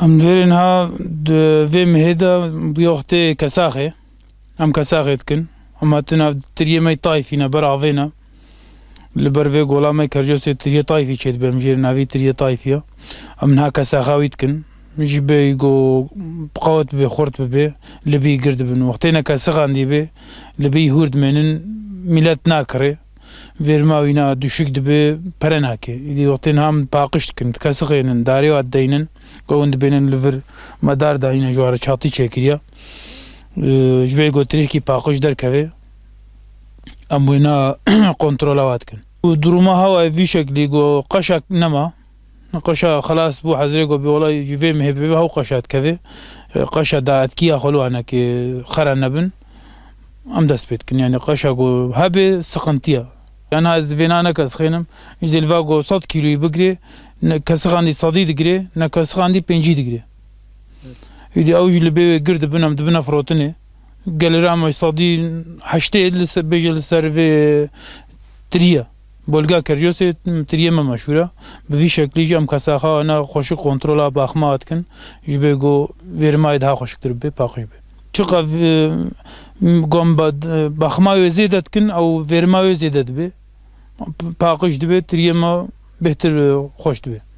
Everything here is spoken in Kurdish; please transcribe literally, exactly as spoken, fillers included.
Em vêrên ha di vê mihê de bi wextê kesaxê. Em kesaxê dikin. Em hatin ev tiriyê me yê tayfî ne, ber avê ne. Li ber vê gola me Kercosê tiriyê tayfî çêdibe, em jê re navî tiriyê tayfî ye. Em niha kesaxa wî dikin. Ji bê ku qewet bibe, xurt bibe, li bî gir dibin. Wextê ne kesixandî be, li bî hûr dimênin, milet nakirê. Vêrma wîna duşik dibe, pere nake. Îdî wextê niha em paqij dikin, dikesixênin, darê wa dideynin, ku hûn dibênin li vir me dar dayîne, ji wa re çatî çêkiriye. Ee, ji bê ku tirêkî paqij derkeve, em wêna kontrola wa dikin. Û duruma hewa vî şeklî ku qeşek nema, qeşa xelas bû, hezirê ku bê welay ji vê mihê bi vê hew qeşa dikeve. Ee, qeşa da etkiya xwe li wana ke xera nebin, em dest pê dikin. Yani qeşa ku hebe, sıkıntıya. Yani ez vêna nekesixênim, ji zêlva ku sed kîloyî bigirê, ne kesixandî sedî digirê, ne kesixandî pêncî digirê. Îdî ew jî li bê wê gir dibin, em dibine firotinê. Gelê re em sedî heştê li ser, bêje li ser vê tiriye. Bolga Kercosê tiriyê me meşhûr e. Bi vî şeklî jî em kesaxa wana xweşik kontrola baxma dikin. Ji bê ku vêrmayê daha xweşiktir bibe, paqij be. Çiqa v-, gom ba-, baxma wê zêde dikin, ew vêrma wê zêde dibe. Paqij dibe, tiriyê me bêhtir, e, xweş dibe.